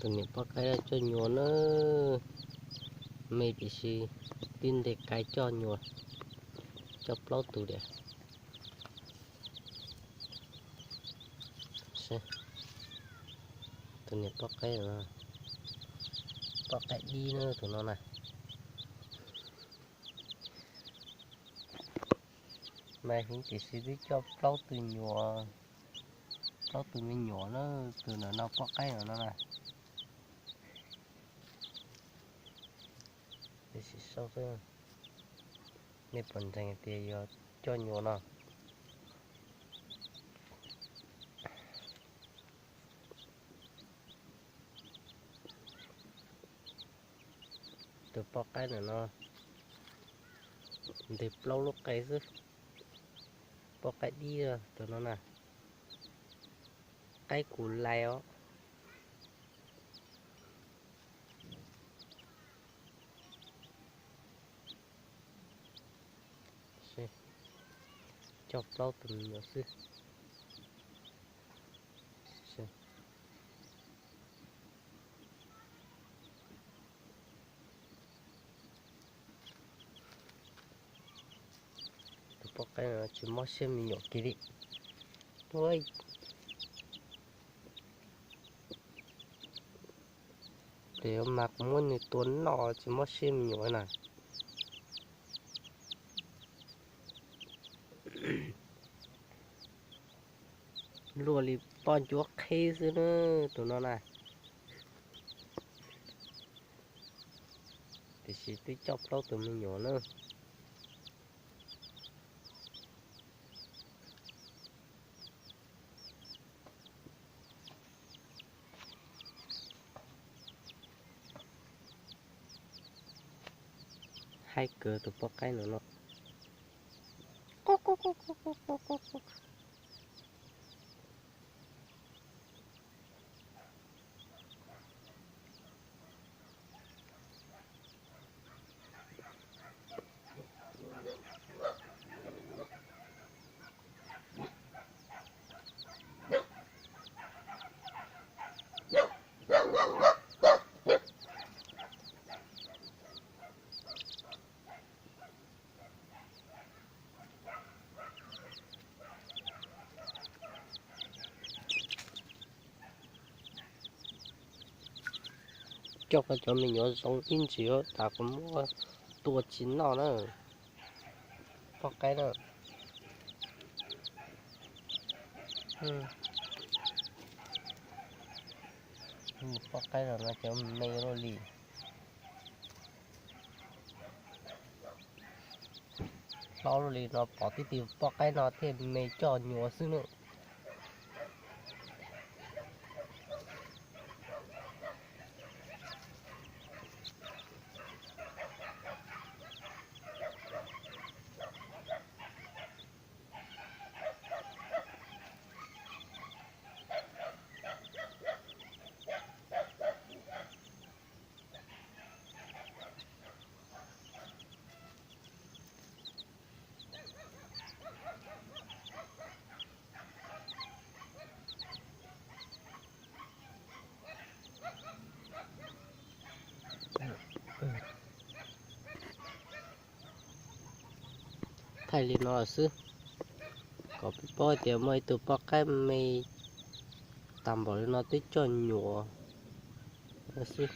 Tus niam poj qaib coj nyuas na, me tiam sis twb nte kais coj nyuas, coj plaub tus tiag. Tus niam poj qaib, poj qaib dib na tus no na. Mas heev tiam sis twb coj plaub tus nyuam, plaub tus me nyuam na, tus ntawm no poj qaib no na. Sim sau xwb, nej puas ntseeg tias yog coj nyuam no. Tus poj qaib ntawm no nteg plaub lub qe xwb. Poj qaib dib tus no na, qaib kuv lais os. Coj plaub tus me nyuam xwb. Tus poj qaib no tsis mob siab me nyuam kiag li. Ces mas kuv muab nws tua noj tsis mob siab me nyuam na. Luaj li poj ncuab qheb xwb na, tus no na. Tiam sis twb coj plaub tus me nyuam na. Haib kawg tus poj qaib no no. Coj koj cov me nyuam zoo ib ntsis tas kuv muab tua tsis noj na. Poj qaib na. Poj qaib no cov me luaj li. Hlob luaj li no pom tib tug poj qaib no thiaj me coj nyuam xwb na. Thaij li no xwb, kom peb paub tias muaj ib tug poj qaib me tag npaum li no twb coj nyuam xwb.